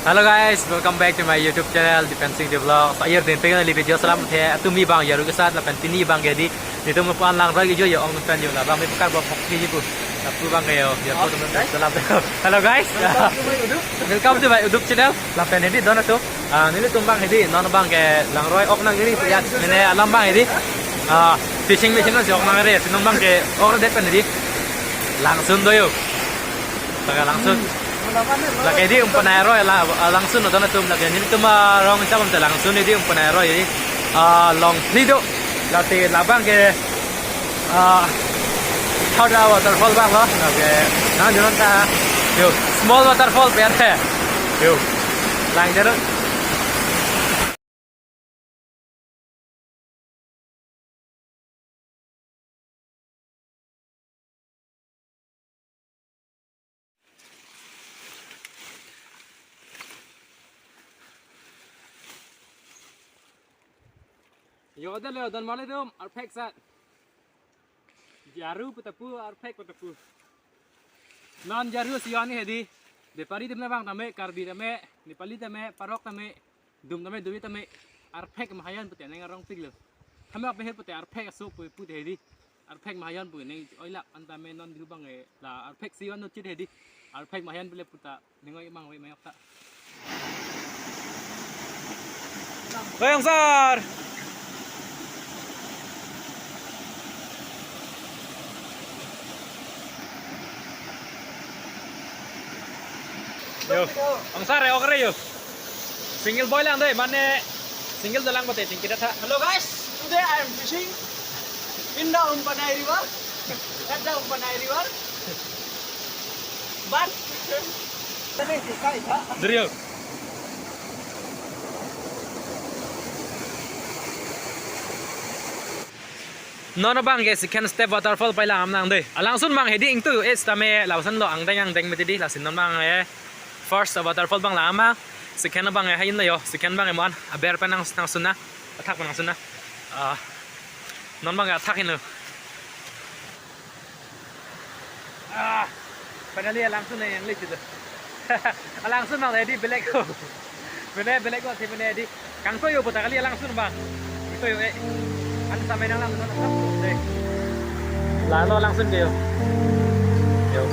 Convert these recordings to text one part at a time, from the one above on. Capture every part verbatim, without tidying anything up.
Hello guys, welcome back to my YouTube channel, Dipensing Vlogs. Ayar din pengen li video selam the, atumi bang yaru kesat lapen pini bang ke di, nitum puan langroi kejo ya ong pen yo labang me pekar bok pokri ji pu. Lapu bang ke yo, ya pu teman selam. Hello guys. Welcome to my YouTube. Welcome to my YouTube channel. Lapen hedi don atum. Ah, nelitum bang hedi, non bang ke langroi ok nang iri ya, mene alam bang hedi. Ah, fishing machine si ok nang iri, si non bang ke ok det pen hedi. Langsun do yo. Taga langsun. Lake di umpanai roi la, ah, langsun nonton atum lake nelitum arong isap bang te langsun di umpanai roi. Ah, longphli do. Late labang ke, ah, Howrah waterfall bang lo. Lake nang junon ta. Yo, small waterfall pen he. Yo. Lang jero. Yo, dale, don mali dum, arphek sat. Jaru petapu, arphek petapu. Non jaru si yo ni hedi. Bepari atum labang tame, Karbi tame, Nepali tame, Parok tame, dum tame, dumi tame, arphek mahayan pute neng arong pik lo. Tame apehir pute arphek aso pu pute hedi. Arphek mahayan pu neng oilak an tame non dihu bang e la arphek si yo no chit hedi. Arphek mahayan pule puta neng oi mang oi mayok ta. Hoy, angsar. Yo, angsar re, ok re yo. Single boy lang doi, mane single dolang bote tingki datha. Hello guys, today I am fishing in the Umpanai River, at the Umpanai River. But Drio. Non bang ke second step waterfall pai lang nang doi. Alangsun bang hedi ingtu es tame lausan lo angdeng angdeng mete di lasin non bang eh. First waterfall bang lama, second bang eh hain lo yo, second bang eh mon aber pen nang nang suna, athak pen nang suna. Ah, non bang eh athak hin lo. Ah, finally alangsun nang yang lechit. Alangsun mang hedi belek ko. Mene belek ko si mene hedi. Kangtoyo puta kali alangsun bang. Kangtoyo eh. An sampai nang lang nang deh. Lalo alangsun ke yo. Yo.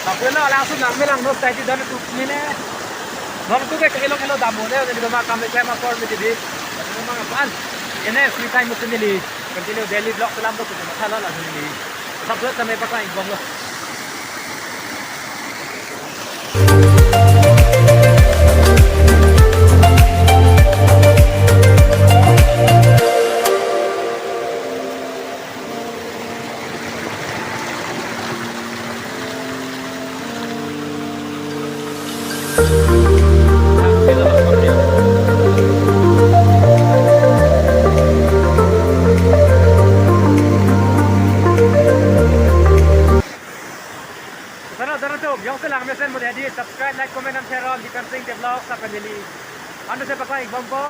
Lapulo alangsun nang melang no tadi dan tu mene. Non tu ke kilo kilo damu ne, jadi ma kam ke ma kor mete di. Jadi ma pan. Ini free time mete neli. Continue daily vlog selam tu mata lo langsung neli. Sab tu sampai pakai bom lo. Sana dara tu, jongsi lang mesen mo hedi, subscribe, like, comment, and share on Dipensing Vlogs sa family. Anu se pakai bom ko.